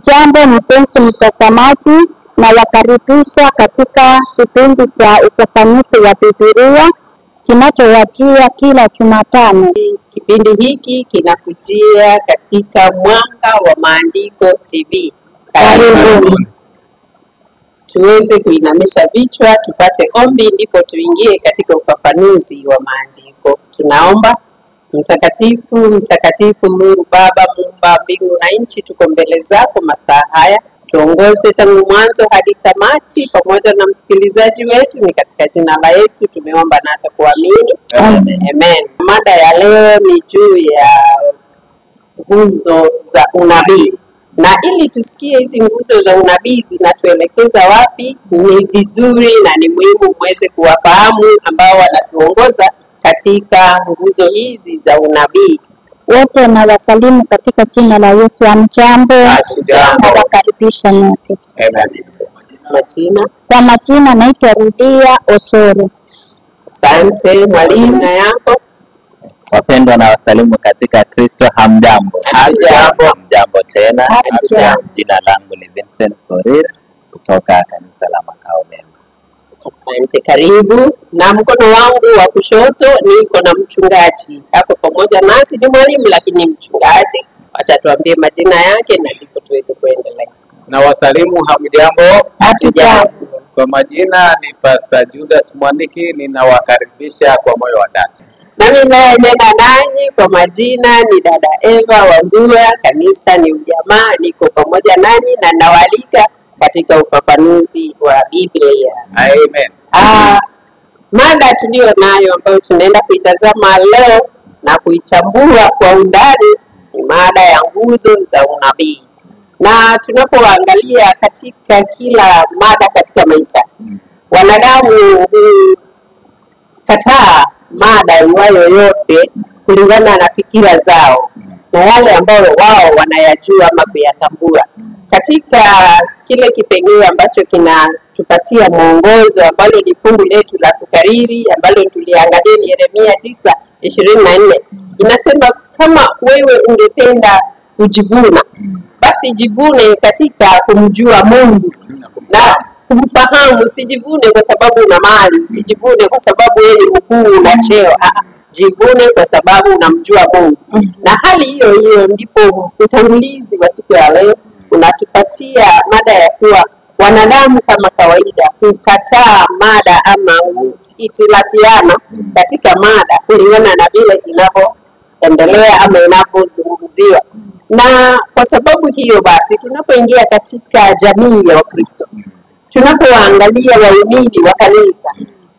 Hamjambo mpenzi mtazamaji, na wakaribisha katika kipindi cha ufafanuzi wa Biblia kinachowajia kila Jumatano. Kipindi hiki kinakujia katika Mwanga wa Maandiko TV. Karibuni. Tuweze kuinamisha vichwa tupate ombi, ndipo tuingie katika ufafanuzi wa maandiko. Tunaomba. Mtakatifu, mtakatifu Mungu Baba, muumba mbingu na nchi, tuko mbele zako masaa haya. Tuongoze tangu mwanzo hadi tamati pamoja na msikilizaji wetu, ni katika jina la Yesu tumeomba na hata kuamini. Amen. Amen. Mada ya leo ni juu ya nguzo za unabii. Na ili tusikie hizi nguzo za unabii zinatuelekeza wapi, ni vizuri na ni muhimu muweze kuwafahamu ambao wanatuongoza katika nguzo hizi za unabii. Wote na wasalimu katika jina la Yesu. Hamjambo, nawakaribisha nyote. Amen. Majina? Kwa majina naitwa Rudia Osoro. Asante mwalimu. Na yako? Wapendwa na wasalimu katika Kristo, hamjambo. Hamjambo. Hamjambo tena. Hamjambo. Jina langu ni Vincent Korir kutoka kanisa la Makao Mema. Asante, karibu. Na mkono wangu wa kushoto niko na mchungaji hapo pamoja nasi, ni mwalimu lakini mchungaji. Acha tuambie majina yake na ndipo tuweze kuendelea. Na wasalimu hamjambo. Hatujambo. Kwa majina ni Pastor Judas Mwaniki, ninawakaribisha kwa moyo wa dhati. Nami naye nena nanyi kwa majina ni dada Eva Wambua, kanisa ni Ujamaa, niko pamoja nanyi na nawalika katika ufafanuzi wa Biblia. Amen. Mada tuliyo nayo ambayo tunaenda kuitazama leo na kuichambua kwa undani ni mada ya nguzo za unabii. Na tunapoangalia katika kila mada katika maisha, wanadamu hukataa mada iwayo yote kulingana na fikira zao na yale ambayo wao wanayajua ama kuyatambua. Katika kile kipengele ambacho kinatupatia mwongozo ambalo ni fungu letu la kukariri ambalo tuliangalia ni Yeremia 9:24, inasema kama wewe ungependa kujivuna, basi jivune katika kumjua Mungu na kumfahamu. Usijivune kwa sababu una mali, usijivune kwa sababu wewe ni mkuu una cheo. Jivune kwa sababu unamjua Mungu. Na hali hiyo hiyo ndipo utangulizi wa siku ya leo unatupatia mada ya kuwa wanadamu kama kawaida hukataa mada ama hitilafiana katika mada kulingana na vile inavyoendelea ama inavyozungumziwa. Na kwa sababu hiyo basi, tunapoingia katika jamii ya Wakristo, tunapoangalia waumini wa kanisa,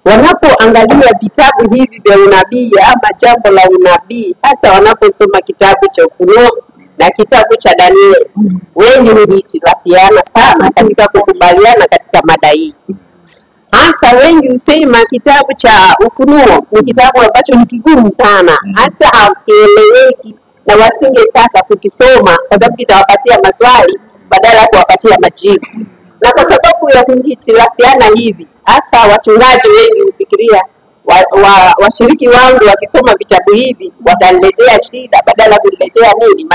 wanapoangalia vitabu hivi vya unabii ama jambo la unabii, hasa wanaposoma kitabu cha Ufunuo na kitabu cha Danieli, wengi huhitilafiana sana katika kukubaliana katika mada hii. Hasa wengi husema kitabu cha Ufunuo ni kitabu ambacho ni kigumu sana, hata hakieleweki, na wasingetaka kukisoma kwa sababu kitawapatia maswali badala ya kuwapatia majibu. Na kwa sababu ya kuhitilafiana hivi, hata wachungaji wengi hufikiria washiriki wangu wakisoma vitabu hivi wataniletea shida badala ya kuniletea nini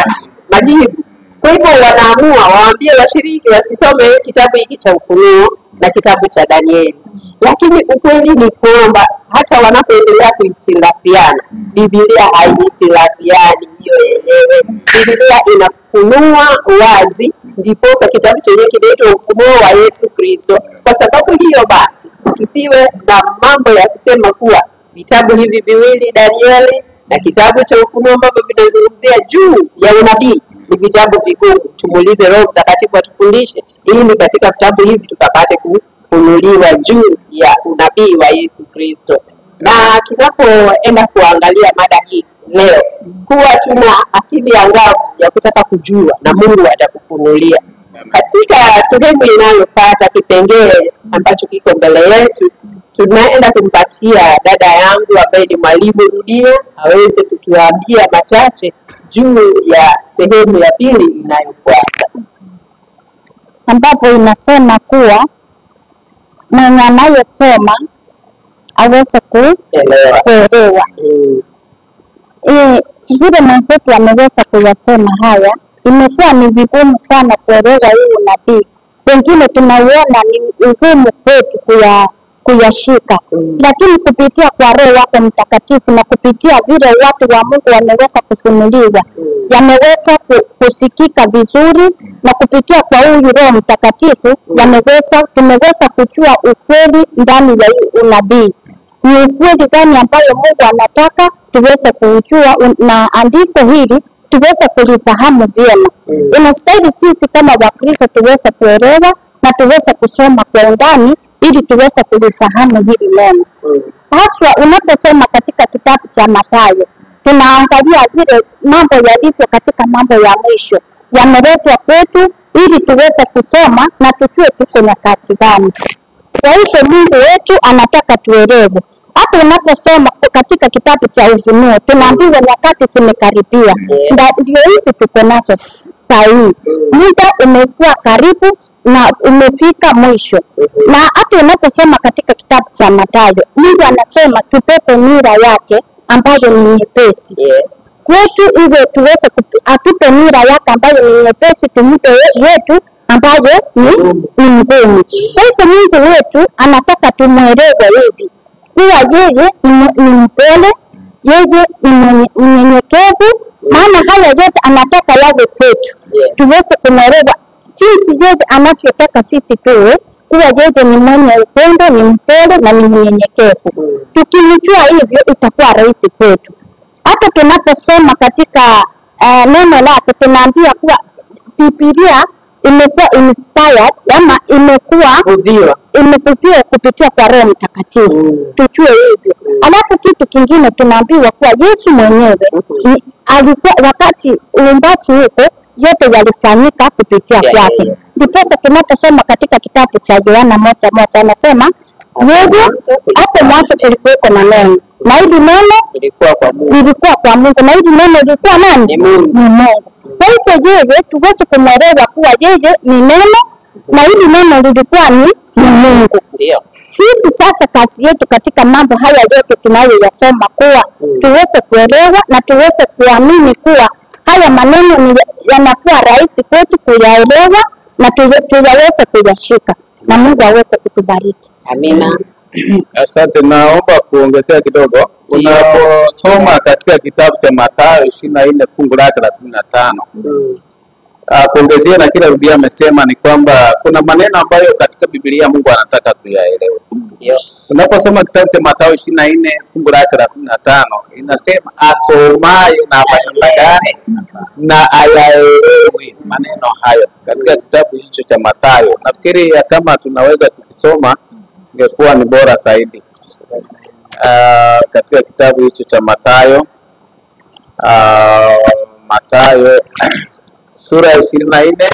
majibu. Kwa hivyo wanaamua waambie washiriki wasisome kitabu hiki cha Ufunuo na kitabu cha Danieli. Lakini ukweli ni kwamba hata wanapoendelea kuhitilafiana, Biblia haihitilafiani hiyo yenyewe. Biblia inafunua wazi, ndiposa kitabu chenyewe kinaitwa Ufunuo wa Yesu Kristo. Kwa sababu hiyo basi, tusiwe na mambo ya kusema kuwa vitabu hivi viwili, Danieli na kitabu cha Ufunuo, ambavyo vinazungumzia juu ya unabii, ni vitabu vigumu. Tumuulize Roho Mtakatifu atufundishe ili katika vitabu hivi tukapate kufunuliwa juu ya unabii wa Yesu Kristo. Na tunapoenda kuangalia mada hii leo, kuwa tuna akili angavu ya kutaka kujua na Mungu atakufunulia. Katika sehemu inayofuata, kipengele ambacho kiko mbele yetu, tunaenda kumpatia dada yangu ambaye ni mwalimu Rudia aweze kutuambia machache juu ya sehemu ya pili inayofuata, ambapo inasema kuwa mwenye anayesoma aweze kuelewa. Vile mwenzetu ameweza kuyasema haya, Imekuwa ni vigumu sana kuelewa huu unabii, pengine tunauona ni ugumu kwetu kuyashika, lakini kupitia kwa Roho wako Mtakatifu na kupitia vile watu wa Mungu wameweza kusimuliwa, yameweza kusikika vizuri, na kupitia kwa huyu Roho Mtakatifu tumeweza kujua ukweli ndani ya unabii. Ni ukweli gani ambayo Mungu anataka tuweze kujua, na andiko hili tuweze kulifahamu vyema. Inastahili sisi kama Wakristo tuweze kuelewa na tuweze kusoma kwa undani ili tuweze kulifahamu hili neno. Haswa unaposoma katika kitabu cha Mathayo, tunaangalia vile mambo yalivyo katika mambo ya mwisho yameletwa kwetu ili tuweze kusoma na tujue tuko nyakati gani. Kwa hivyo Mungu wetu anataka tuelewe. Hapo unaposoma katika kitabu cha Ufunuo tunaambiwa nyakati zimekaribia. Ndio hizi tuko nazo sasa. Muda umekuwa karibu na umefika mwisho. Na hata unaposoma katika kitabu cha Mathayo, Mungu anasema tupepe nira yake ambayo ni nyepesi. Kwetu iwe tuweze atupe nira yake ambayo ni nyepesi, tumpe yetu ambayo ni ngumu. Kwa hivyo Mungu wetu anataka tumuelewe hivi kuwa yeye ni mpole, yeye ni mnyenyekevu, maana haya yote anataka yawe kwetu. Tuweze kumuelewa jinsi yeye anavyotaka sisi tuwe, kuwa yeye ni mwenye upendo, ni mpole na ni mnyenyekevu. Tukimjua hivyo itakuwa rahisi kwetu. Hata tunaposoma katika neno lake tunaambia kuwa Biblia imekuwa inspired ama imekuwa imefuviwa kupitia kwa Roho Mtakatifu. Tujue hivyo. Alafu kitu kingine tunaambiwa kuwa Yesu mwenyewe alikuwa wakati uumbaji huko yote yalifanyika kupitia kwake. Ndiposa tunaposoma katika kitabu cha Yohana 1:1 anasema yeye hapo mwanzo kulikuwa na neno, na hili neno lilikuwa kwa Mungu, lilikuwa kwa Mungu, na hili neno lilikuwa nani? Ni Mungu. Ni Mungu. Kwa hivyo yeye tuweze kumwelewa kuwa yeye ni neno na hili neno lilikuwa ni Mungu. Ndio. Sisi sasa kazi yetu katika mambo haya yote tunayoyasoma kuwa tuweze kuelewa na tuweze kuamini kuwa haya maneno yanakuwa rahisi kwetu kuyaelewa na tuyaweze kuyashika, na Mungu aweze kutubariki. Amina. Asante, naomba kuongezea kidogo. Unaposoma katika kitabu cha Mathayo 24 fungu lake la 15, kuongezea na kila Biblia amesema ni kwamba kuna maneno ambayo katika Biblia Mungu anataka tuyaelewe. Ndio. Unaposoma kitabu cha Mathayo 24 fungu lake la 15 inasema asomaye na afanye na ayaelewe maneno hayo. Katika kitabu hicho cha Mathayo, nafikiri kama tunaweza kukisoma ingekuwa ni bora zaidi. Katika kitabu hicho cha Mathayo, Mathayo sura 24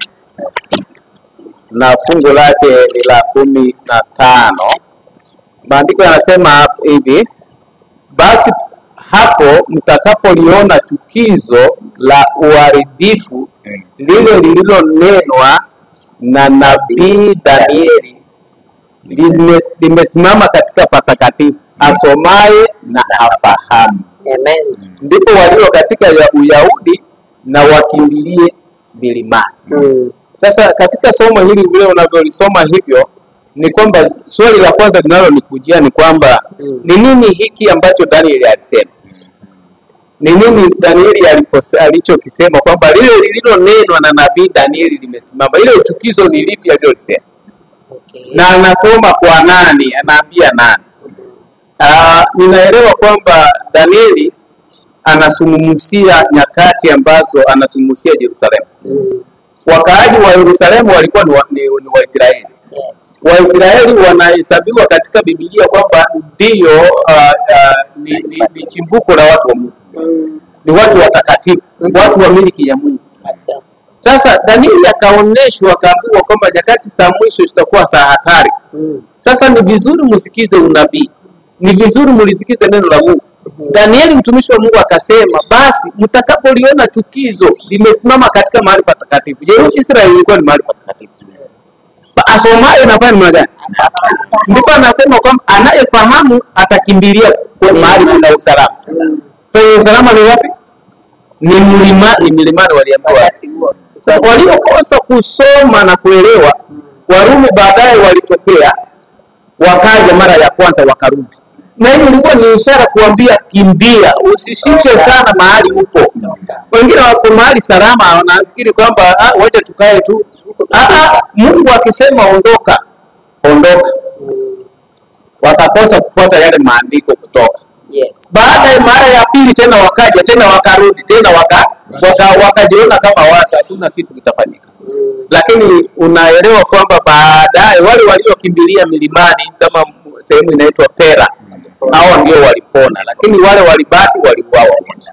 na fungu lake ni la 15. Maandiko yanasema hivi: basi hapo mtakapoliona chukizo la uharibifu lile lililonenwa na nabii Danieli limesimama katika patakatifu, asomaye na afahamu. Amen. Ndipo walio katika ya Uyahudi na wakimbilie milimani. Sasa katika somo hili vile unavyolisoma hivyo ni kwamba swali la kwanza linalonikujia ni kwamba ni nini hiki ambacho Danieli alisema? Ni nini Danieli alichokisema kwamba lile lililonenwa na nabii Danieli limesimama? Ile chukizo ni lipi alilolisema? Na anasoma kwa nani? Anaambia nani? Ninaelewa kwamba Danieli anasungumzia nyakati ambazo anasungumzia Yerusalemu. Wakaaji wa Yerusalemu walikuwa ni Waisraeli. Yes. Waisraeli wanahesabiwa katika Biblia kwamba ndio ni chimbuko la watu wa Mungu. Ni watu watakatifu, watu wa miliki ya Mungu. Sasa Danieli akaoneshwa, akaambiwa kwamba nyakati za mwisho zitakuwa za hatari. Sasa ni vizuri msikize unabii, ni vizuri mlisikize neno la Mungu. Danieli mtumishi wa Mungu akasema, basi mtakapoliona chukizo limesimama katika mahali patakatifu. Israeli ilikuwa ni mahali patakatifu. Asomaye na fanya namna gani? Ndipo anasema kwamba anayefahamu atakimbilia kwa mahali kuna usalama. Kwa hiyo usalama ni wapi? Ni mlima, ni milimani waliambiwa. Waliokosa kusoma na kuelewa, Warumi baadaye walitokea, wakaja mara ya kwanza wakarudi. Na hiyo ilikuwa ni ishara kuambia kimbia, usishike sana mahali upo. Wengine wako mahali salama, wanafikiri kwamba wacha tukae tu. Mungu akisema ondoka, ondoka. Wakakosa kufuata yale maandiko kutoka. Yes. Baada ya mara ya pili tena wakaja tena wakarudi tena wakajiona kama watu hakuna kitu kitafanyika. Lakini unaelewa kwamba baadaye wale waliokimbilia milimani kama sehemu inaitwa Pera, hao ndio walipona, lakini wale walibaki waliuawa wote.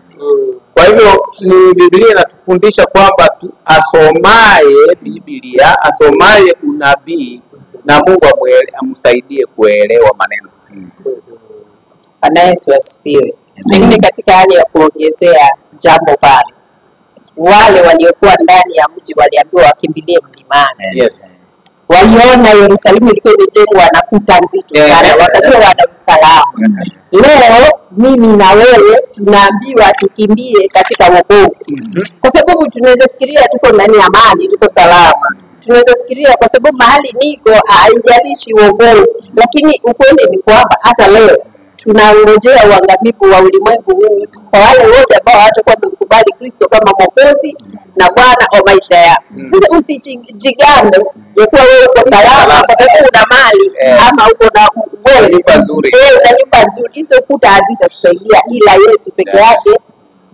Kwa hivyo ni Biblia inatufundisha kwamba asomaye Biblia, asomaye unabii, na Mungu amsaidie kuelewa maneno. Bwana Yesu asifiwe. Pengine katika hali ya kuongezea jambo pale, wale waliokuwa ndani ya mji waliambiwa wakimbilie mlimani. Yes. Waliona Yerusalemu ilikuwa imejengwa na kuta nzito sana, wakajua wana usalama. Leo mimi na wewe tunaambiwa tukimbie katika wokovu, kwa sababu tunaweza fikiria tuko ndani ya amani, tuko salama. Tunaweza fikiria kwa sababu mahali niko haijalishi wokovu, lakini ukweli ni kwamba hata leo tunangojea uangamivu wa ulimwengu huu kwa wale wote ambao hawatakuwa wamemkubali Kristo kama Mwokozi na Bwana wa maisha yao. Sasa usijigambe ya kuwa wewe uko salama kwa sababu una mali ama uko na nyumba nzuri. Una nyumba nzuri. Hizo kuta hazitakusaidia, ila Yesu peke yake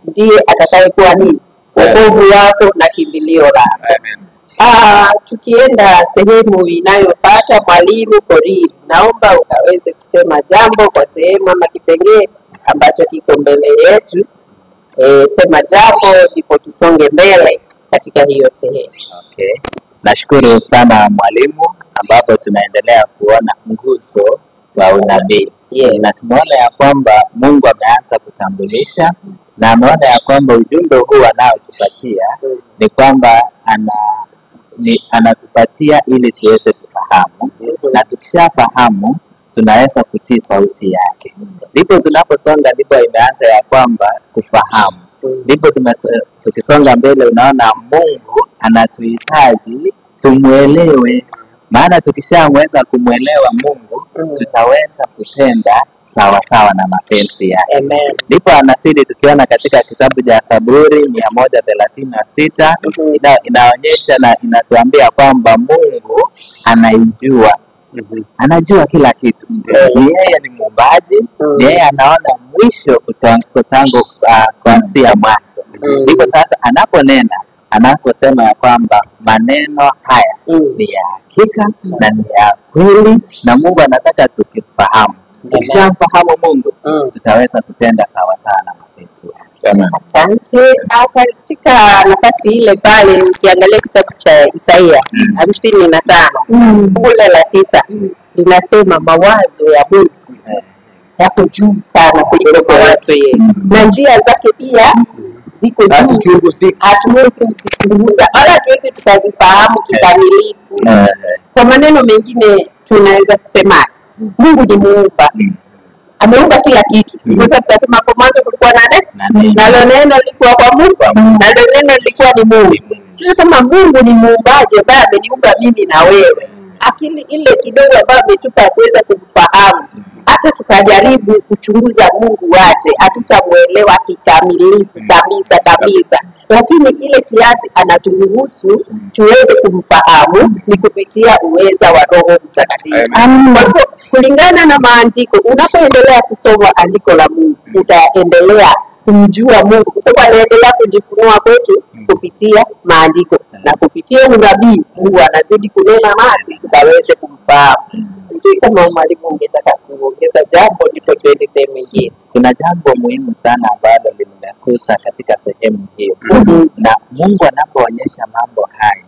ndiye atakayekuwa nini? Wokovu wako na kimbilio lako. Amen. Tukienda sehemu inayofuata, Mwalimu Korir, naomba ukaweze kusema jambo kwa sehemu ama kipengee ambacho kiko mbele yetu. Sema jambo ndipo tusonge mbele katika hiyo sehemu. Okay. Nashukuru sana mwalimu, ambapo tunaendelea kuona nguzo wa unabii. Yes. Na tumeona ya kwamba Mungu ameanza kutambulisha na ameona ya kwamba ujumbe huu anaotupatia ni kwamba anatupatia ili tuweze tufahamu, na tukishafahamu tunaweza kutii sauti yake. Ndipo tunaposonga, ndipo imeanza ya kwamba kufahamu. Ndipo tukisonga mbele, unaona Mungu anatuhitaji tumuelewe, maana tukishaweza kumuelewa Mungu tutaweza kutenda sawa sawa na mapenzi yake. Amen. Ndipo anasidi tukiona katika kitabu cha Zaburi 136 inaonyesha na inatuambia kwamba Mungu anaijua. Anajua kila kitu. Ni yeye ni muumbaji, ni yeye anaona mwisho kutangu kuanzia mwanzo. Ndipo sasa anaponena, anaposema ya kwamba maneno haya ni ya hakika na ni ya kweli, na Mungu anataka tukifahamu. Tukishafahamu Mungu tutaweza kutenda sawa sawa na mapenzi yake. Asante. Katika nafasi ile pale ukiangalia kitabu cha Isaia 55 fungu la 9 linasema mawazo ya Mungu yako juu sana kuliko mawazo yetu, na njia zake pia ziko juu, hatuwezi kuzichunguza wala hatuwezi tukazifahamu kikamilifu. Kwa maneno mengine tunaweza kusema Mungu ni muumba, ameumba kila kitu. Sasa tunasema hapo mwanzo kulikuwa na neno, nalo neno lilikuwa kwa Mungu, nalo neno lilikuwa ni Mungu. Sisi kama Mungu ni muumbaji ambaye ameniumba mimi na wewe, akili ile kidogo ambayo ametupa kuweza kumfahamu, hata tukajaribu kuchunguza Mungu waje, hatutamuelewa kikamilifu kabisa kabisa, lakini ile kiasi anaturuhusu tuweze kumfahamu ni kupitia uweza wa Roho Mtakatifu. Kwa hivyo kulingana na maandiko, unapoendelea kusoma andiko la Mungu utaendelea kumjua Mungu, kwa sababu anaendelea kujifunua kwetu kupitia maandiko na kupitia unabii. Mungu anazidi kunena nasi tukaweze kumfahamu. Sijui kama mwalimu ungetaka kuongeza jambo ndipo tuende sehemu nyingine. Kuna jambo muhimu sana ambalo limegusa katika sehemu hiyo. Na Mungu anapoonyesha mambo haya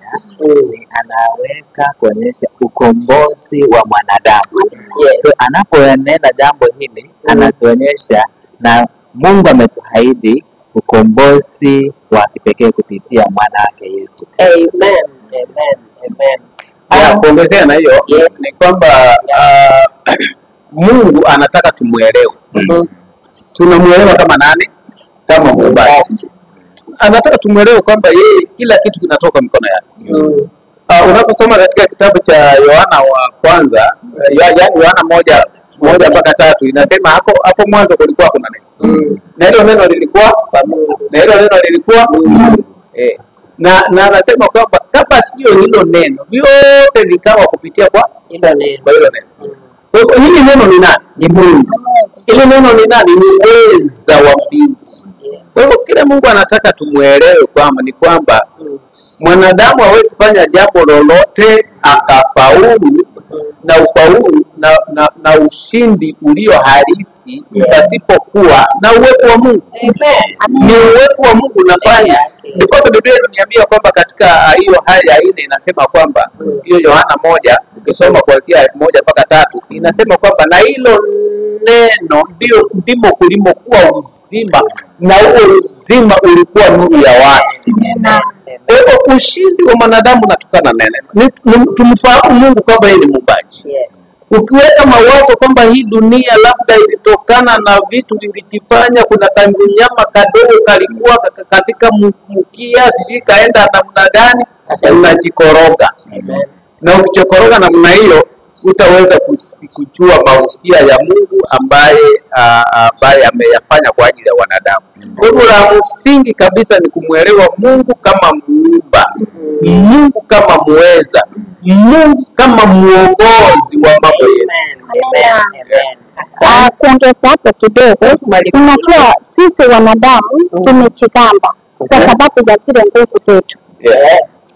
ni anaweka kuonyesha ukombozi wa mwanadamu. Yes. So anaponena jambo hili anatuonyesha na Mungu ametuahidi ukombozi wa kipekee kupitia mwana wake Yesu. Amen. Amen. Amen. Ya kuongezea na hiyo Yes. ni kwamba Mungu anataka tumuelewe. Tunamuelewa kama nani? Kama muumbaji. Anataka tumwelewe kwamba yeye kila kitu kinatoka mikono yake. Unaposoma katika kitabu cha Yohana wa kwanza, Yohana 1:1-3 inasema hapo mwanzo kulikuwa kuna neno. Na hilo neno lilikuwa kwa Mungu. Na hilo neno lilikuwa Mungu. Na anasema kwamba kama sio hilo neno, vyote vikawa kupitia kwa hilo neno. Kwa hilo neno. Kwa hivyo hili neno ni nani? Ni Mungu. Hili neno ni nani? Ni uweza wa mbingu. Kwa hivyo kile Mungu anataka tumuelewe kwamba ni kwamba mwanadamu hawezi fanya jambo lolote akafaulu na ufaulu na ushindi ulio halisi pasipokuwa na uwepo wa Mungu. Ni uwepo wa Mungu unafanya. Ndiposa Biblia inaniambia kwamba katika hiyo hali ya 4 inasema kwamba hiyo Yohana 1 ukisoma kuanzia 1-3 inasema kwamba na hilo neno ndio ndimo kulimokuwa uzima, na huo uzima ulikuwa nuru ya watu. Kwa hivyo ushindi wa mwanadamu unatokana na neno. Tumfahamu Mungu kwamba yeye ni muumbaji. Ukiweka mawazo kwamba hii dunia labda ilitokana na vitu vilijifanya, kuna kanyama kadogo kalikuwa katika mkia, sijui kaenda namna gani, unajikoroga. Na ukichokoroga namna hiyo utaweza kujua mausia ya Mungu ambaye ameyafanya kwa ajili ya wanadamu. Kwa hivyo la msingi kabisa ni kumwelewa Mungu kama muumba, Mungu kama muweza, Mungu kama muongozi wa mambo yetu. Kuongeza hapo kidogo, unajua sisi wanadamu tumejigamba kwa sababu ya zile nguvu zetu.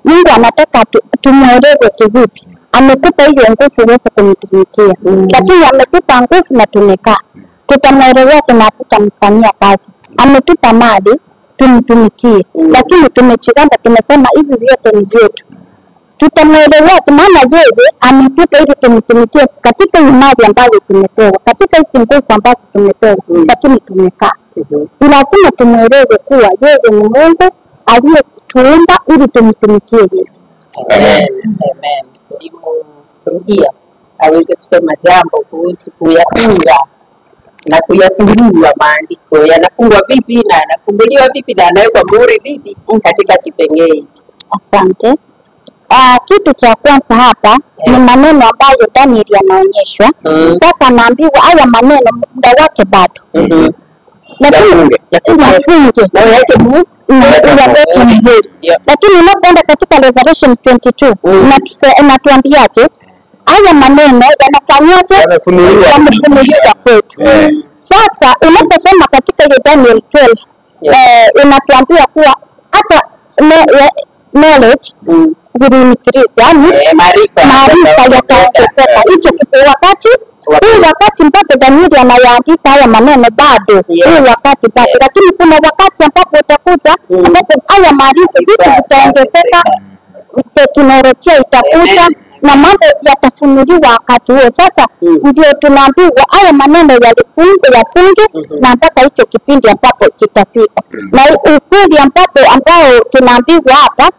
Mungu anataka tumuelewe kivipi. Amekupa hiyo nguvu uweze kumtumikia, lakini ametupa nguvu na tumekaa, tutamuelewa na tutamfanyia kazi. Ametupa mali tumtumikie, lakini tumechigamba, tumesema hivi vyote ni vyetu. Tutamuelewa, maana yeye ametupa ili tumtumikie katika mali ambayo tumepewa, katika hizi nguvu ambazo tumepewa, lakini tumekaa. Ni lazima tumuelewe kuwa yeye ni Mungu aliyetuumba ili tumtumikie yeye. Amen. Amen. Rudia aweze kusema jambo kuhusu kuyafunga na kuyafungua maandiko. Yanafungwa vipi na yanafunguliwa vipi na yanawekwa muhuri vipi katika kipengee hiki? Asante. Kitu cha kwanza hapa ni maneno ambayo Daniel anaonyeshwa. Sasa anaambiwa haya maneno muda wake bado. Lakini yafunge na yaweke muhuri. Lakini unapoenda katika Revelation 22 inatuambiaje? Haya maneno yanafanyaje? Yamefunuliwa kwetu. Sasa unaposoma katika hiyo Daniel 12 inatuambia kuwa hata knowledge will increase, yaani maarifa yataongezeka. Hicho kitu wakati huu, wakati ambapo Danieli anayaandika haya maneno bado, huu wakati bado, lakini kuna wakati ambapo utakuja ambapo haya maarifa vitu vitaongezeka, teknolojia itakuja na mambo yatafunuliwa wakati huo. Sasa ndio tunaambiwa haya maneno yalifunge yafunge na mpaka hicho kipindi ambapo kitafika. Na ukweli ambao tunaambiwa hapa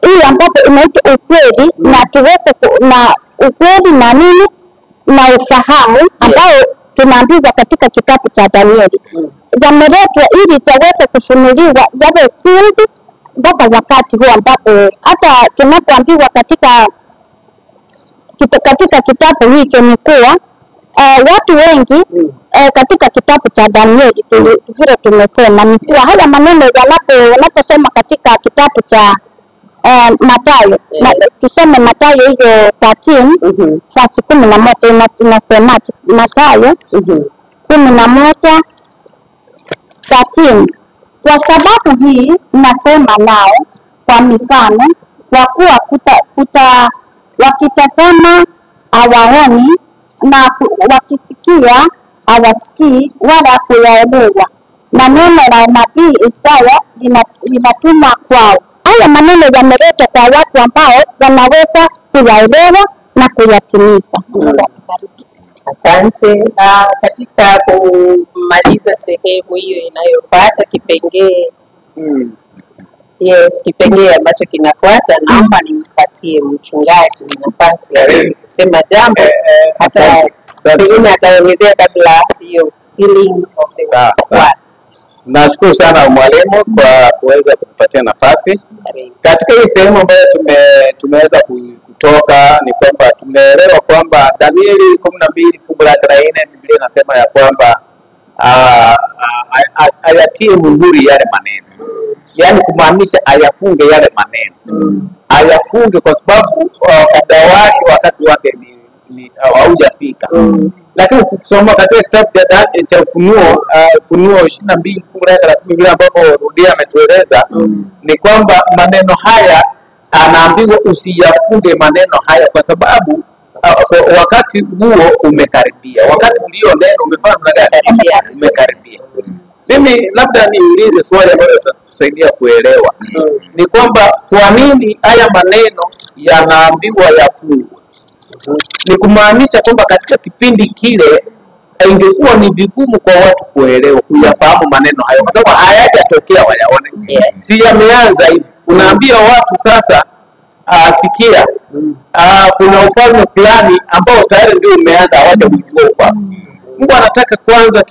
hii ambapo inaitwa ukweli, na tuweze na ukweli na nini na ufahamu ambao tunaambiwa katika kitabu cha Danieli yameletwa ili taweze kufunuliwa, yawe sealed mpaka wakati huo ambapo hata tunapoambiwa katika kitabu hicho ni kuwa watu wengi katika kitabu cha Danieli vile tumesema ni kuwa haya maneno wanaposoma katika kitabu cha Mathayo, tusome Mathayo hiyo 13 verse 11 inasema Mathayo 11:13, kwa sababu hii nasema nao kwa mifano, kwa kuwa wakitazama hawaoni na wakisikia hawasikii wala kuyaelewa, na neno la nabii Isaya linatuma kwao. Haya maneno yameletwa kwa watu ambao wanaweza kuyaelewa na kuyatimiza. Asante. Na katika kumaliza sehemu hiyo inayofuata kipengee, yes, kipengee ambacho kinafuata, naomba nimpatie mchungaji nafasi aweze kusema jambo, hata pengine ataongezea kabla hiyo sealing of the word. Nashukuru sana mwalimu kwa kuweza kutupatia nafasi. Katika hii sehemu ambayo tumeweza kutoka ni kwamba tumeelewa kwamba Danieli 12 fungu la 4 Biblia inasema ya kwamba ayatie muhuri yale maneno. Yaani kumaanisha ayafunge yale maneno. Ayafunge kwa sababu muda wake, wakati wake ni haujafika. Lakini ukisoma katika kitabu cha Ufunuo, Ufunuo 22 fungu la 30 ambapo Rudia ametueleza ni kwamba maneno haya anaambiwa usiyafunge maneno haya kwa sababu wakati huo umekaribia. Wakati ulio neno umefanya namna gani? Umekaribia. Mimi labda niulize swali ambalo litatusaidia kuelewa. Ni kwamba kwa nini haya maneno yanaambiwa yafungwe? Ni kumaanisha kwamba katika kipindi kile ingekuwa ni vigumu kwa watu kuelewa, kuyafahamu maneno hayo kwa sababu hayajatokea wayaone. Si yameanza hivi. Unaambia watu sasa, sikia, kuna ufalme fulani ambao tayari ndio umeanza, hawajajua ufalme. Mungu anataka kwanza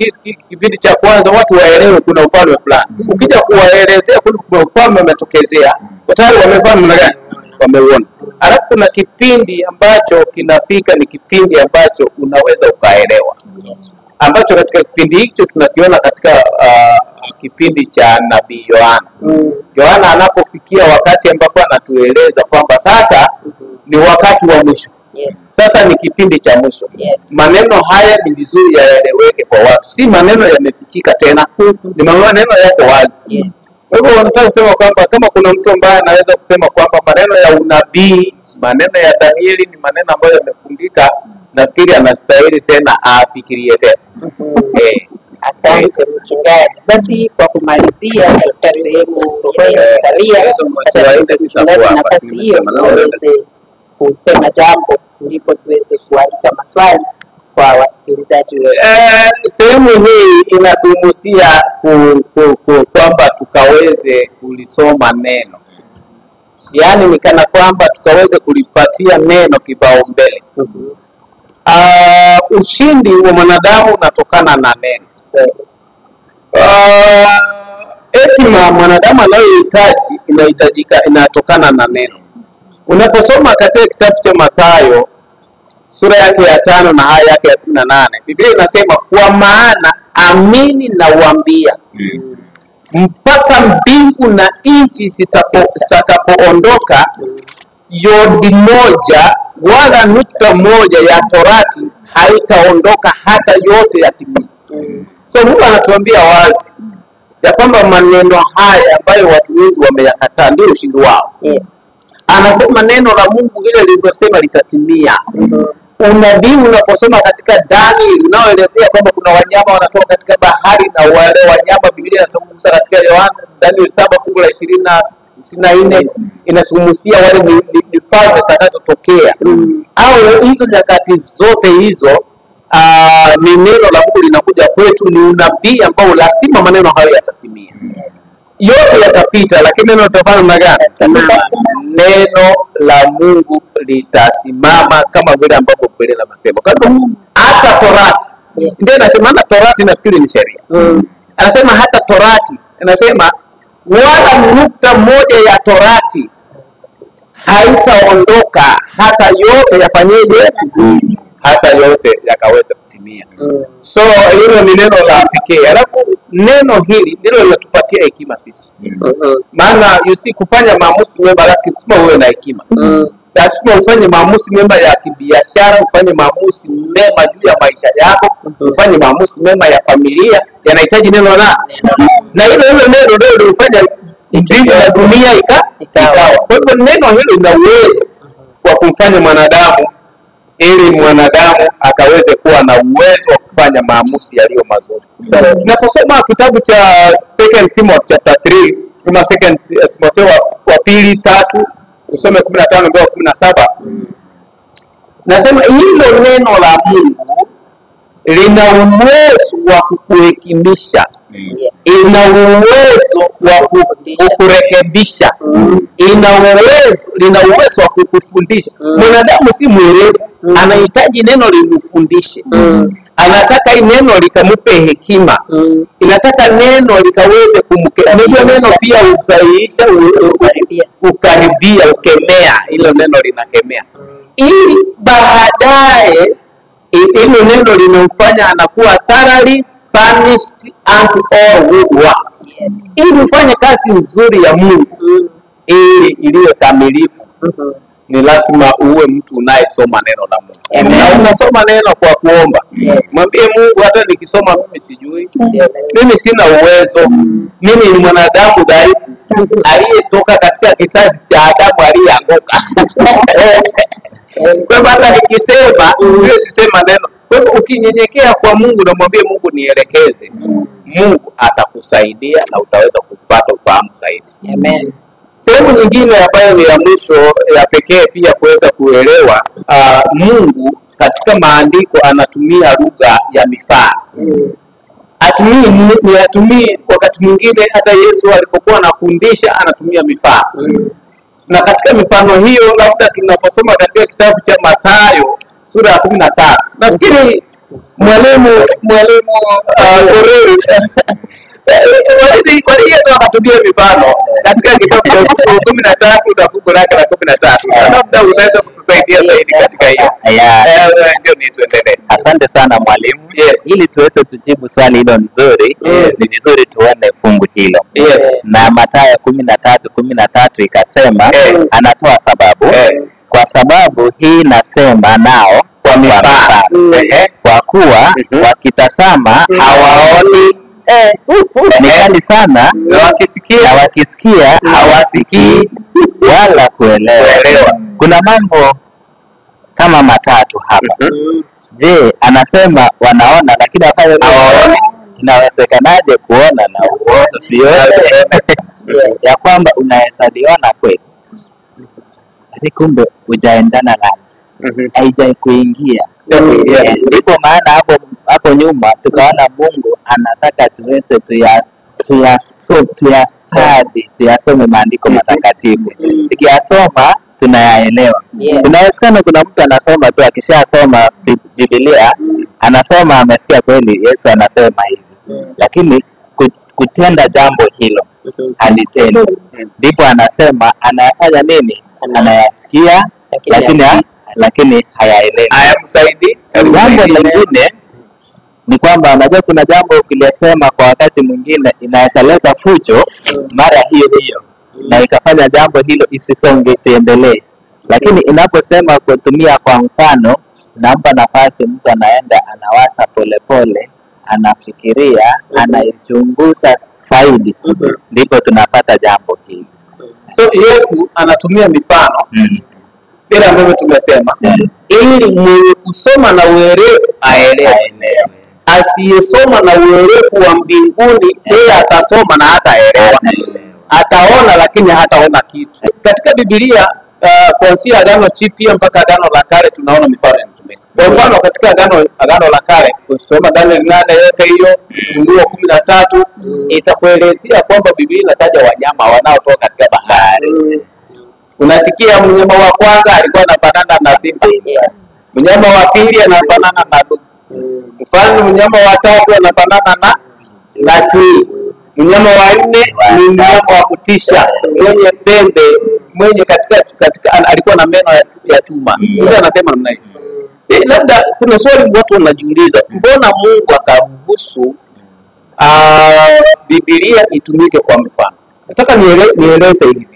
kipindi cha kwanza watu waelewe kuna ufalme fulani. Ukija kuwaelezea kuna ufalme umetokezea, tayari wamefahamu namna gani? Wameuona. Alafu kuna kipindi ambacho kinafika, ni kipindi ambacho unaweza ukaelewa. Ambacho katika kipindi hicho tunakiona katika kipindi cha Nabii Yohana. Yohana anapofikia wakati ambapo anatueleza kwamba sasa ni wakati wa mwisho. Sasa ni kipindi cha mwisho. Maneno haya ni vizuri yaeleweke kwa watu. Si maneno yamefichika tena, ni maneno yako wazi. Kwa hivyo nataka kusema kwamba kama kuna mtu ambaye anaweza kusema kwamba maneno ya unabii, maneno ya Danieli ni maneno ambayo yamefungika, nafikiri anastahili tena afikirie tena. Asante mchungaji. Basi kwa kumalizia katika sehemu iliyosalia, nafasi hiyo tuweze kusema jambo ndipo tuweze kualika maswali kwa wasikilizaji wetu. Sehemu hii inazungumzia kwamba tukaweze kulisoma neno. Yaani ni kana kwamba tukaweze kulipatia neno kipaumbele. Ushindi wa mwanadamu unatokana na neno. Hekima mwanadamu anayohitaji inahitajika, inatokana na neno. Unaposoma katika kitabu cha Mathayo sura yake ya 5 na aya yake ya 18, Biblia inasema kwa maana amini na uambia mpaka mbingu na nchi zitakapoondoka, yodi moja wala nukta moja ya torati haitaondoka hata yote yatimie. So Mungu anatuambia wazi ya kwamba maneno haya ambayo watu wengi wameyakataa ndio ushindi wao. Anasema neno la Mungu ile lilivyosema litatimia. Unabii unaposoma katika Danieli unaoelezea kwamba kuna wanyama wanatoka katika bahari na wale wanyama, Biblia inazungumza katika Yohana Danieli 7 fungu la 24 inazungumzia wale ni falme zitakazotokea. Au hizo nyakati zote hizo ni neno la Mungu linakuja kwetu, ni unabii ambao lazima maneno hayo yatatimia. Yote yatapita, lakini neno litafanya namna gani? Neno la Mungu litasimama kama vile ambavyo Biblia inasema. Kwa hivyo hata torati, ndio inasema hata torati, nafikiri ni sheria. Anasema hata torati, anasema wala nukta moja ya torati haitaondoka hata yote yafanyeje? Hata yote yakaweza kutimia. So hilo ni neno la pekee. Alafu neno hili ndilo linatupatia hekima sisi. Maana you see, kufanya maamuzi mema lazima uwe na hekima. Lazima ufanye maamuzi mema ya kibiashara, ufanye maamuzi mema juu ya maisha yako, ufanye maamuzi mema ya familia, yanahitaji neno la. Na hilo hilo neno ndio lilifanya mbingu na dunia ikawa. Kwa hivyo neno hilo lina uwezo wa kumfanya mwanadamu, ili mwanadamu akaweze kuwa na uwezo wa kufanya maamuzi yaliyo mazuri. Tunaposoma kitabu cha 2 Timothy chapter 3, kama 2 Timotheo wa pili 3, usome 15 mpaka 17. Nasema hilo neno la Mungu lina uwezo wa kukuhekimisha. Ina uwezo wa kukurekebisha. Lina uwezo wa kukufundisha. Mwanadamu si mwerevu, anahitaji neno limfundishe. Anataka hii neno likamupe hekima. Inataka neno likaweze kumkemea. Unajua neno pia usahihisha, ukaribia, ukemea. Hilo neno linakemea. Ili baadaye hilo neno linamfanya anakuwa thoroughly furnished unto all good works. Yes. Ili ufanye kazi nzuri ya Mungu, ili iliyo kamilifu, ni lazima uwe mtu unayesoma neno la Mungu. Amen. Na unasoma neno kwa kuomba. Yes. Mwambie Mungu, hata nikisoma mimi sijui, mimi sina uwezo, mimi ni mwanadamu dhaifu aliyetoka katika kizazi cha Adamu aliyeanguka. Kwa hivyo hata nikisema siwezi sema neno. Kwa hivyo ukinyenyekea kwa Mungu na mwambie Mungu nielekeze, Mungu atakusaidia na utaweza kupata ufahamu zaidi. Amen. Sehemu nyingine ambayo ni ya mwisho ya pekee pia kuweza kuelewa, Mungu katika maandiko anatumia lugha ya mifano. Atumii wakati mwingine hata Yesu alipokuwa anafundisha anatumia mifano. Na katika mifano hiyo labda tunaposoma katika kitabu cha Mathayo sura ya 13. Nafikiri mwalimu Koreri kwa nini Yesu akatumia mifano katika kitabu cha 13 na fungu lake la 13? Labda unaweza kutusaidia zaidi katika hiyo. Ndio ni tuendelee. Asante sana mwalimu. Yes. Ili tuweze tujibu swali hilo nzuri, Yes. ni vizuri tuone fungu hilo. Yes. Na Mathayo 13:13 ikasema, anatoa sababu. Kwa sababu hii nasema nao Kwa mifano. Kwa kuwa wakitazama hawaoni, ni kali sana, Na wakisikia na wakisikia hawasikii wala kuelewa. Kuna mambo kama matatu hapa. Je, anasema wanaona lakini hawaoni. Inawezekanaje kuona na usione? Ya kwamba unaweza liona kweli, lakini kumbe hujaendana nasi, haijai kuingia. Ndipo maana hapo nyuma tukaona Mungu anataka tuweze tuyastadi, tuyasome maandiko matakatifu. Tukiyasoma tunayaelewa. Inawezekana kuna mtu anasoma tu, akishasoma Biblia anasoma amesikia kweli Yesu anasema hivi, lakini kutenda jambo hilo halitendi. Ndipo anasema anayafanya nini? Anayasikia lakini hayaelewi. Hayamsaidii. Jambo lingine ni kwamba unajua kuna jambo ukilisema kwa wakati mwingine inaweza leta fujo mara hiyo hiyo na ikafanya jambo hilo isisonge, isiendelee. Lakini inaposema kutumia kwa mfano, nampa nafasi mtu anaenda anawaza polepole, anafikiria, anaichunguza zaidi, ndipo tunapata jambo hili. So Yesu anatumia mifano vile ambavyo tumesema, ili mwenye kusoma na uerevu aelewe. Asiyesoma na uerevu wa mbinguni yeye atasoma na hataelewa, ataona lakini hataona kitu. Katika Biblia kuanzia Agano Jipya mpaka Agano la Kale tunaona mifano inatumika. Kwa mfano katika Agano la Kale kusoma Danieli 8 yote hiyo, Ufunuo 13 itakuelezea kwamba Biblia inataja wanyama wanaotoka katika bahari. Unasikia mnyama wa kwanza alikuwa anafanana na simba. Mnyama wa pili anafanana na dubu. Mfano mnyama wa tatu anafanana na chui. Mnyama wa nne ni mnyama wa kutisha mwenye pembe, mwenye katika alikuwa na meno ya chuma. Mtu anasema namna hiyo. Labda kuna swali watu wanajiuliza, mbona Mungu akaruhusu Biblia itumike kwa mfano? Nataka nieleze hivi.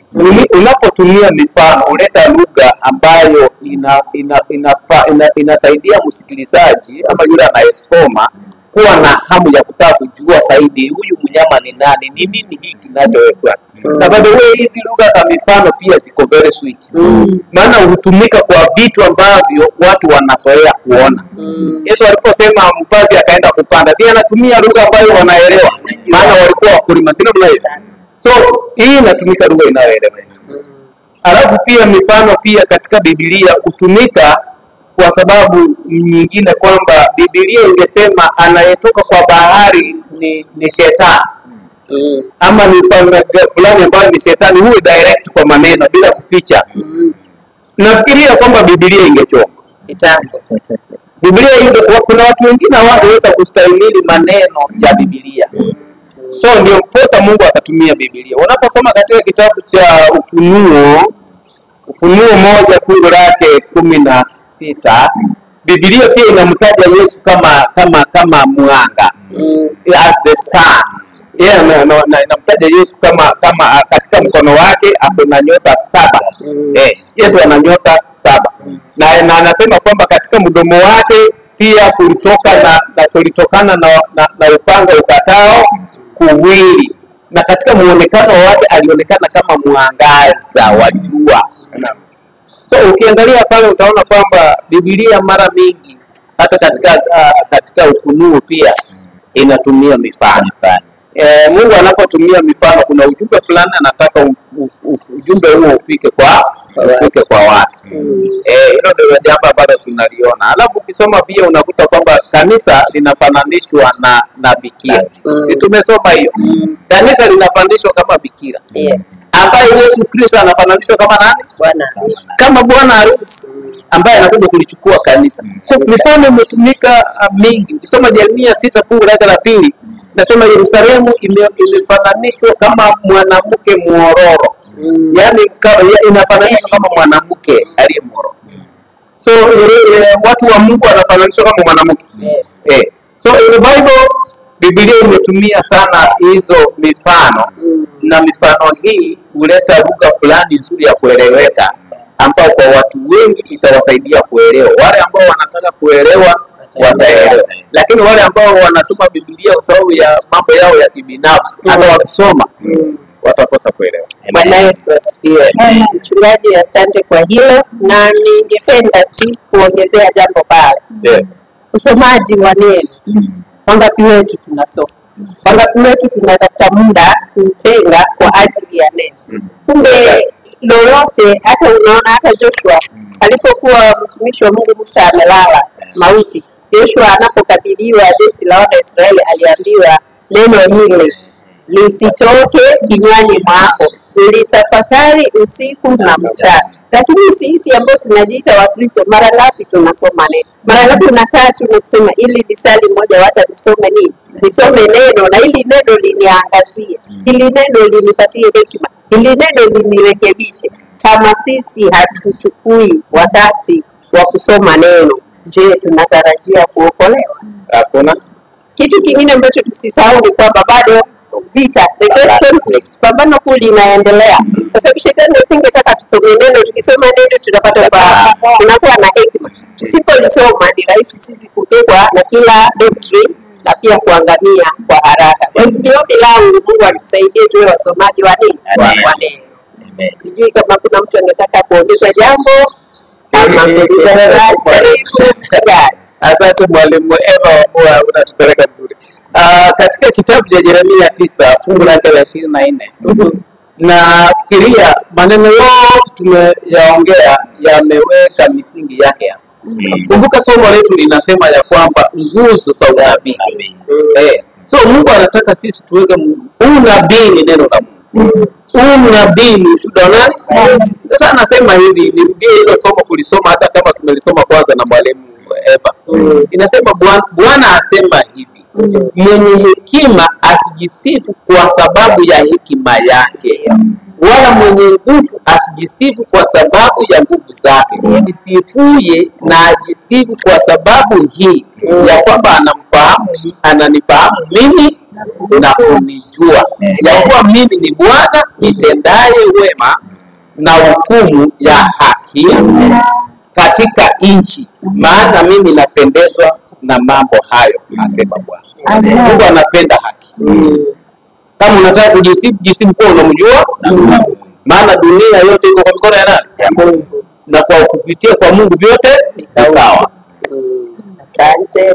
Unapotumia mifano huleta lugha ambayo inasaidia msikilizaji ama yule anayesoma kuwa na hamu ya kutaka kujua zaidi huyu mnyama ni nani, ni nini hii kinachowekwa. Na by the way, hizi lugha za mifano pia ziko very sweet. Maana hutumika kwa vitu ambavyo watu wanazoea kuona. Yesu aliposema mpazi akaenda kupanda, si anatumia lugha ambayo wanaelewa, maana walikuwa wakulima, si ndio? So hii inatumika lugha inayoeleweka. Alafu pia mifano pia katika Biblia hutumika kwa sababu nyingine kwamba Biblia ingesema anayetoka kwa bahari ni shetani ama ni mfalme fulani ambaye ni shetani, huwe direct kwa maneno bila kuficha. Nafikiria kwamba Biblia ingechoma kitambo. Biblia ingekuwa, kuna watu wengine hawangeweza kustahimili maneno ya Biblia. So ndio posa Mungu akatumia Biblia. Unaposoma katika kitabu cha Ufunuo, Ufunuo 1 fungu lake 16, Biblia pia inamtaja Yesu kama mwanga, as the sun. Yeah, na inamtaja Yesu kama katika mkono wake ako na nyota 7. Yesu ana nyota 7. Na anasema kwamba katika mdomo wake pia kulitokana na upanga ukatao kuwili, na katika muonekano wake alionekana kama mwangaza wa jua. So ukiangalia pale utaona kwamba Biblia mara mingi hata katika Ufunuo pia inatumia mifano. Mungu anapotumia mifano kuna ujumbe fulani anataka ujumbe huo ufike kwa watu. Hilo ndio jambo ambalo tunaliona. Alafu ukisoma pia unakuta kwamba kanisa linafananishwa na bikira. Si tumesoma hiyo? Kanisa linafananishwa kama bikira. Yes. Ambaye Yesu Kristo anafananishwa kama nani? Bwana. Kama bwana harusi ambaye anakuja kulichukua kanisa. So mifano imetumika mingi. Ukisoma Yeremia 6 fungu lake la 2, nasema Yerusalemu imefananishwa kama mwanamke mwororo. Yaani inafananishwa kama mwanamke aliye mwororo. So watu wa Mungu wanafananishwa kama mwanamke. Yes. So in the Bible, Biblia imetumia sana hizo mifano, na mifano hii huleta lugha fulani nzuri ya kueleweka ambao kwa watu wengi itawasaidia kuelewa. Wale ambao wanataka kuelewa wataelewa, lakini wale ambao wanasoma Biblia kwa sababu ya mambo yao ya kibinafsi, hata wakisoma watakosa kuelewa. Bwana Yesu asifiwe. Mchungaji, asante kwa hilo, na ningependa tu kuongezea jambo pale. Yes. Usomaji wa neno. Wangapi wetu tunasoma? Wangapi wetu tunatafuta muda kutenga kwa ajili ya neno? Kumbe lolote, hata unaona hata Joshua alipokuwa mtumishi wa Mungu Musa amelala mauti, Joshua anapokabiliwa jeshi la wana Israeli aliambiwa neno hili lisitoke kinywani mwako, ulitafakari usiku na mchana. Lakini sisi ambao tunajiita Wakristo, mara ngapi tunasoma neno? Mara ngapi unakaa tu na kusema ili lisali moja, wacha nisome nini? Nisome neno, na ili neno liniangazie, ili neno linipatie hekima, ili neno linirekebishe. Kama sisi hatuchukui wakati wa kusoma neno, je, tunatarajia kuokolewa? Hakuna. Kitu kingine ambacho tusisahau ni kwamba bado vita, the great conflict, pambano kuu linaendelea. Kwa sababu shetani asingetaka tusome neno. Tukisoma neno tunapata ufahamu, tunakuwa na hekima. Tusipolisoma ni rahisi sisi kutekwa na kila doctrine na pia kuangamia kwa haraka. Kwa hiyo ombi langu, Mungu atusaidie tuwe wasomaji wa nini? Wa neno. Sijui kama kuna mtu anataka kuongeza jambo kama. Asante mwalimu Eva, unatupeleka vizuri. Katika kitabu cha Yeremia 9 fungu lake la 24, na fikiria maneno yote tumeyaongea yameweka misingi yake hapa. Kumbuka somo letu linasema ya kwamba nguzo za unabii. So Mungu anataka sisi tuweke unabii ni neno la Mungu. Unabii ni ushuhuda wa nani? Sasa anasema hivi, nirudie hilo somo kulisoma hata kama tumelisoma kwanza na mwalimu Eva. Inasema Bwana asema hivi, mwenye hekima asijisifu kwa sababu ya hekima yake, wala mwenye nguvu asijisifu kwa sababu ya nguvu zake. Jisifuye na ajisifu kwa sababu hii ya kwamba anamfahamu, ananifahamu mimi na kunijua, ya kuwa mimi ni Bwana nitendaye wema na hukumu ya haki katika nchi, maana mimi napendezwa na mambo hayo, asema Bwana. Mungu anapenda haki. Kama unataka kujisifu, jisifu kwa unamjua, maana dunia yote iko kwa mikono ya nani? Ya Mungu. Na kwa kupitia kwa Mungu vyote vikawa. Asante.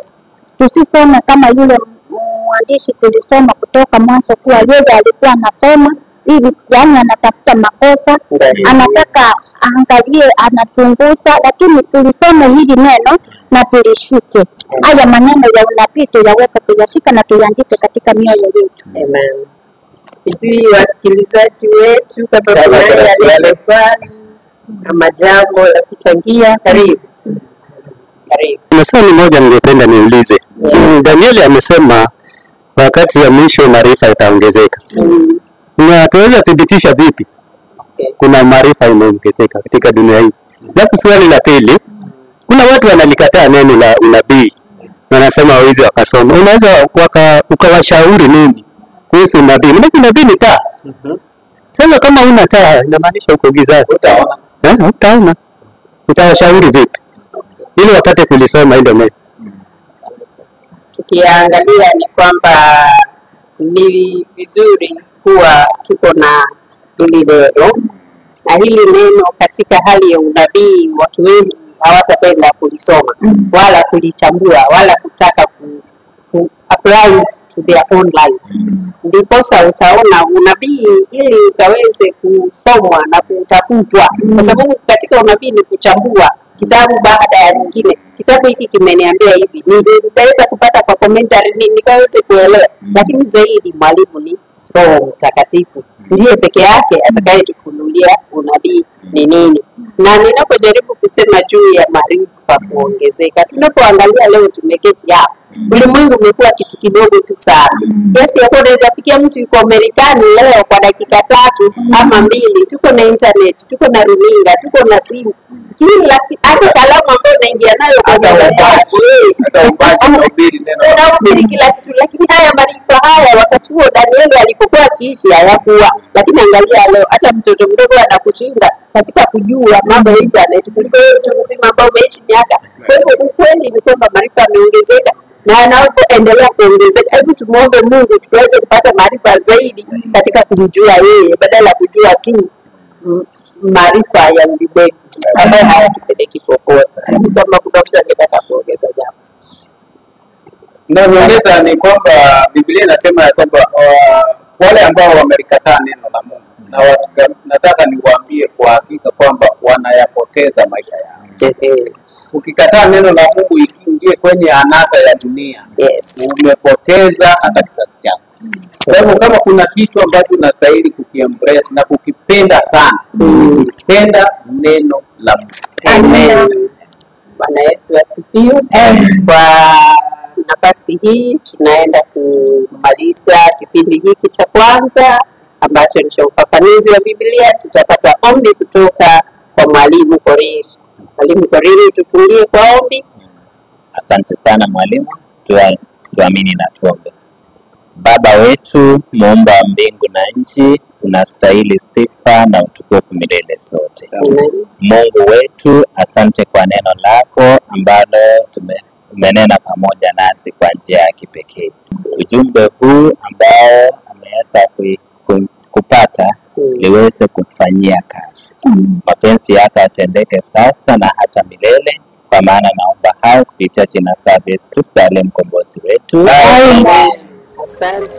Tusisome kama yule mwandishi tulisoma kutoka mwanzo kuwa yeye alikuwa anasoma ili, yani anatafuta makosa, anataka aangalie, anachunguza, lakini tulisome hili neno na tulishike. Haya maneno ya unabii tuyaweze kuyashika na tuyaandike katika mioyo yetu. Amen. Sijui wasikilizaji wetu kama kuna swali ama jambo la kuchangia, karibu. Karibu. Kuna swali moja ningependa niulize. Yes. Danieli amesema wakati ya mwisho maarifa itaongezeka. Na tuweza thibitisha vipi kuna maarifa imeongezeka katika dunia hii? Alafu swali la pili, kuna watu wanalikataa neno la unabii, wanasema hawezi wakasoma. Unaweza ukawashauri nini kuhusu unabii? Maana unabii ni taa. Sasa kama una taa inamaanisha uko gizani. Utaona. Utaona. Utawashauri vipi ili wapate kulisoma hilo neno? Tukiangalia ni kwamba ni vizuri kuwa tuko na hili neno, na hili neno katika hali ya unabii watu wengi hawatapenda kulisoma wala kulichambua wala kutaka ku apply it to their own lives. Ndiposa utaona unabii ili ukaweze kusomwa na kutafutwa, kwa sababu katika unabii ni kuchambua kitabu baada ya nyingine. Kitabu hiki kimeniambia hivi, nitaweza kupata kwa commentary nikaweze kuelewa. Lakini zaidi mwalimu ni Roho Mtakatifu, ndiye peke yake atakayetufunulia unabii ni nini. Na ninapojaribu kusema juu ya maarifa kuongezeka, tunapoangalia leo tumeketi hapa, ulimwengu umekuwa kitu kidogo tu sana, kiasi ya kuwa unaweza fikia mtu yuko Marekani leo kwa dakika 3 ama 2. Tuko na internet, tuko na runinga, tuko na simu, kila hata kalamu ambayo unaingia nayo kwa unahubiri kila kitu. Lakini haya maarifa haya wakati huo Danieli alipokuwa akiishi hayakuwa. Lakini angalia leo, hata mtoto mdogo anakushinda katika kujua mambo ya internet kuliko mtu mzima ambao umeishi miaka. Kwa hivyo ukweli ni kwamba maarifa yameongezeka na yanapoendelea kuongezeka. Hebu tumuombe Mungu tuweze kupata maarifa zaidi katika kumjua yeye, badala ya kujua tu maarifa ya ulimwengu ambayo hayatupeleki popote. Kama kuna mtu angetaka kuongeza jambo. Na niongeza ni kwamba Biblia inasema ya kwamba wale ambao wamelikataa neno la Mungu, na nataka niwaambie kwa hakika kwamba wanayapoteza maisha yao. Ukikataa neno la Mungu ikiingie kwenye anasa ya dunia, umepoteza hata kizazi chako. Kwa hivyo kama kuna kitu ambacho unastahili kukiembrace na kukipenda sana, kupenda neno la Mungu. Amen. Bwana Yesu asifiwe. Kwa nafasi hii tunaenda kumaliza kipindi hiki cha kwanza ambacho ni cha ufafanuzi wa Biblia. Tutapata ombi kutoka kwa Mwalimu Koriri. Mwalimu Koriri, tufungie kwa ombi. Asante sana mwalimu. Tuamini na tuombe. Baba wetu muumba wa mbingu na nchi, unastahili sifa na utukufu milele sote. Amen. Mungu wetu, asante kwa neno lako ambalo umenena pamoja nasi kwa njia ya kipekee. Ujumbe huu ambao ameweza kupata liweze kufanyia kazi. Mapenzi yako yatendeke sasa na hata milele, kwa maana naomba hayo kupitia jina la Yesu Kristo aliye mkombozi wetu. Amen. Asante.